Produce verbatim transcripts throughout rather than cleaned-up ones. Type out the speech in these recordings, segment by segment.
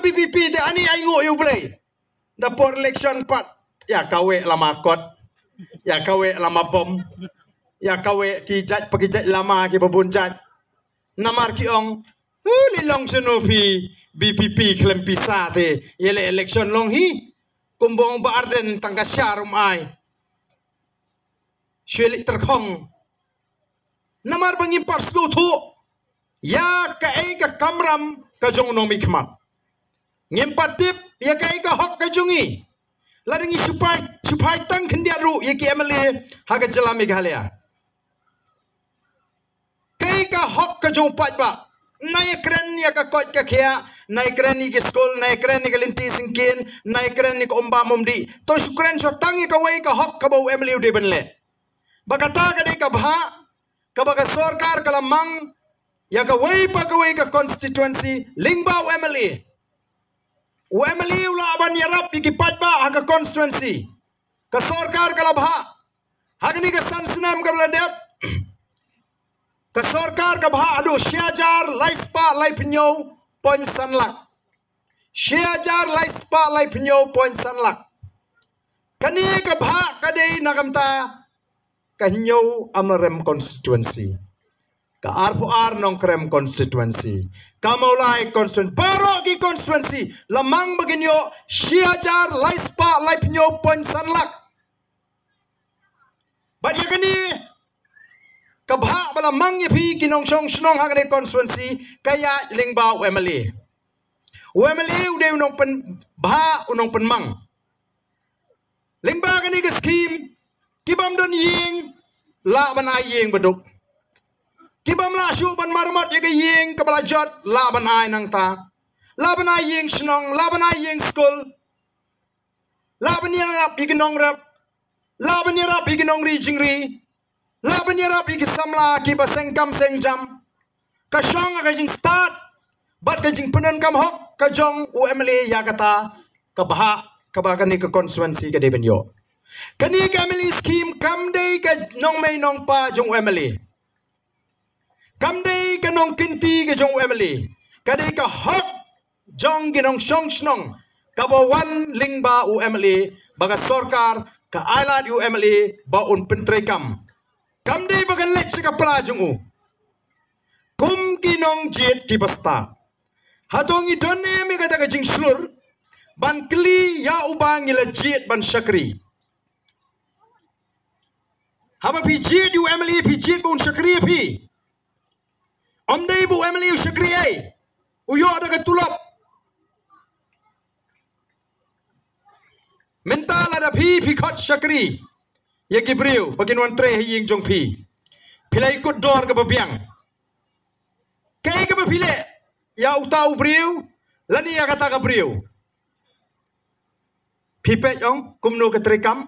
VPP te ani ai nguh ïa U Blei. Da por election pat, ïa kawei lama kot, ïa kawei lama bom, ïa kawei ki jait pa ki jait lama ki babun jait. Namar ki ong, u li long sunu phi VPP khlem pisa te ïa le election long hi. Kumba ong Bah Ardent tang ka shar um ai. Shwe li terkhong. Namar ba ngim pat sngewthuh ïa kaei ka kamram ka jong u nongmihkhmat. Ngim pat tip ïa kaei ka hok ka jong ngi. Lada ngi shu phai, shu phai tang khyndiat ruh ïa ki MLA ha ka jylla Meghalaya. Kaei ka hok ka jong u paidbah. Na ïa kren ïa ka koit ka khiah, na ïa kren ïa ki skul, na ïa kren ïa ka lynti syngkien, na ïa kren ïa ka umbam umdih. To shu kren shu tang ïa kawei ka hok kaba u MLA u dei ban leh. Ba kata ka dei ka bhah kaba ka sorkar ka la mang ïa kawei pa kawei ka constituency lyngba u MLA. U MLA u lah ban ïarap ïa ki paidbah ha ka constituency. Ka sorkar ka la bhah. Ha kane ka san snem kaba la dep, ka sorkar ka bhah haduh shi hajar lai spah lai phew point san lak. Shi hajar lai spah lai phew point san lak. Kane ka bhah ka dei na ka bynta ka Hynñiew Amlarem constituency, ka arphew ar Nongkrem constituency, ka Mawlai constituency, baroh ki constituency la mang ba kin ïoh shi hajar lai spah lai phew point san lak. Bad ïa kane ka bhah ba la mang ïa phi ki nongshong shnong ha kane constituency ka ïaid lyngba u MLA. U MLA u dei u nongpynbha, u nongpynmang. Lyngba kane ka skim, ki bym don ïing lah ban ai ïing baduk. Ki bym lah shuh ban maramot ïa ka ïing kaba la jot lah ban ai nangta. Lah ban ai ïing shnong, lah ban ai ïing skul. Lah ban ïarap ïa ki nongrep. Lah ban ïarap ïa ki nongri jingri. Lah ban ïarap ïa ki samla kiba seng kam seng jam. Ka shong ha ka jingstad bad ka jingpyndonkam hok ka jong u MLA ïa kata ka bhah kaba kane ka constituency ka dei ban ïoh. Kane ka MLA scheme kam dei ka nongmei nongpa jong u MLA. Kam dei ka nongkynti ka jong u MLA. Ka dei ka hok jong ki nongshong shnong kaba wan lyngba u MLA, ba ka sorkar ka ai lad ïa u MLA ba un pyntreikam. Kam dei ba kan leit sha ka pla jong u. Kum ki nongjied kiba stad, hato ngi don ne em ïa kata ka jingshlur ban kylli ïa uba ngi la jied ban shakri? Haba phi jied ïa u MLA, phi jied ba un shakri ïa phi. Ym dei ba u MLA u shakri ei, u ïoh da ka tulop. Mynta lada phi, phi khot shakri ïa ki briew ba kin wan trei ha ïing jong phi, phi la ïakut dor kaba biang. Kaei kaba phi leh ïa uta u briew lane ïa kata ka briew? Phi peit ong kumno ka treikam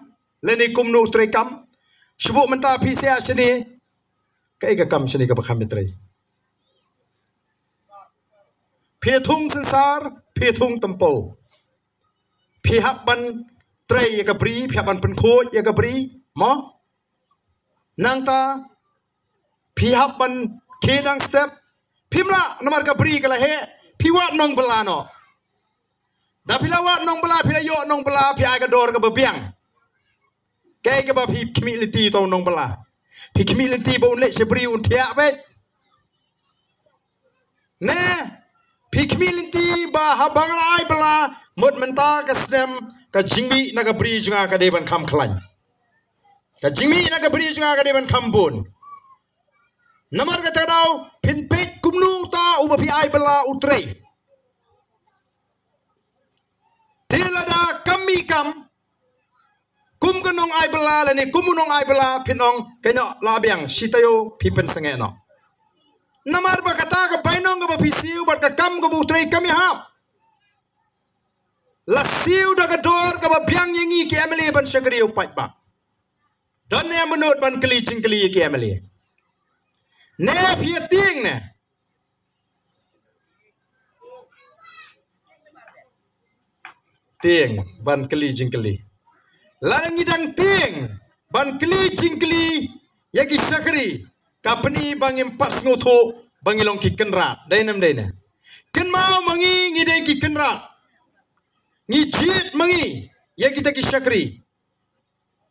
lane kumno u treikam. Shu buh mynta phi sha shane, kaei ka kam shane kaba kham ïatrei? Phi thung synsar, phi thung tympew. Phi hap ban trei ïa ka bri, phi hap ban pynkhuid ïa ka bri, mo? Nangta phi hap ban khie dang step. Phim lah namar ka bri ka la heh, phi wad nongbylla noh. Da phi la wad nongbylla, phi la ïoh nongbylla, phi ai ka dor kaba biang. Kaei kaba phi khmih lynti ïa uta u nongbylla? Phi khmih lynti ba un leit sha bri un thiah beit? Ne phi khmih lynti ba haba nga la ai bylla, mut mynta ka snem ka jingmih na ka bri jong nga ka dei ban kham khlaiñ? Ka jingmih na ka bri jong nga ka dei ban kham bun. Namar kata ka daw phin peit kumno uta uba phi ai bylla u trei. Te lada kam mih kam, kum ka nong ai bylla lane kum u nong ai bylla, phin ong, kynnoh, la biang, shi taïew phi pynsangeh noh. Namar ba kata ka bainong kaba phi siew bad ka kam kaba u trei kam ïahap. La siew da ka dor kaba biang ïa ngi ki MLA ban shakri ïa u paidbah. Don ne em mynta ban kylli jingkylli ïa ki MLA? Ne phi ïa tieng ne? Tieng ban kylli jingkylli. Lada ngi dang tieng ban kylli jingkylli ïa ki shakri, ka pyni ba ngim pat sngewthuh ba ngi long ki kynrad. Dei ne em dei ne? Kynmaw ma ngi, ngi dei ki kynrad. Ngi jied ma ngi ïa kita ki shakri.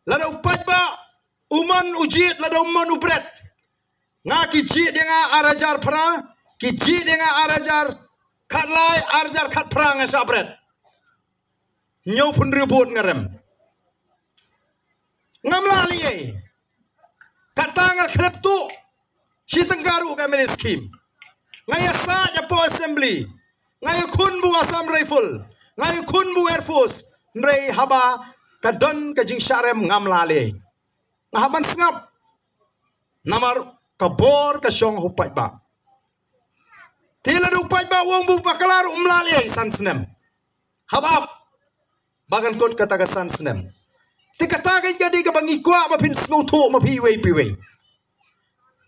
Lada u paidbah u mon u jied, lada u mon u bret. Nga ki jied ïa nga ar hajar phra, ki jied ïa nga ar hajar khatlai, ar hajar khatphra nga shah bret. Hynñiew phew hynriew vote nga rem. Ngam lah leh ei. Kata nga khlep tuh shi tyngka ruh ka M L A scheme. Nga ïasaid hapoh assembly. Nga ïakhun bad u Assam Rifle. Nga ïakhun bad u Air Force. Hynrei haba ka don ka jingshah rem ngam lah leh ei. Nga hap ban sngap. Namar ka bor ka shong ha u paidbah. Te lada u paidbah u ong ba u bakla ruh ym lah leh ei, san snem. Hap ap ba kan kut kata ka san snem. Te kata ka dei kaba ngi kwah ba phin sngewthuh ma phi iwei pa iwei.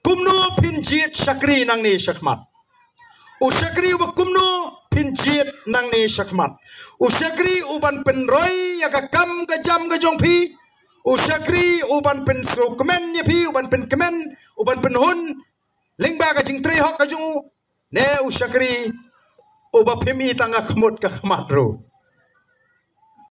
Kumno phin jied shakri nangne shakhmat? U shakri uba kumno phin jied nangne shakhmat? U shakri uban pynroi ïa ka kam ka jam ka jong phi? U shakri uban pynsngewkmen ïa phi, uban pynkmen, uban pynhun lyngba ka jingtrei hok ka jong u? Ne u shakri uba phim i tang ka khmut ka khmat ruh?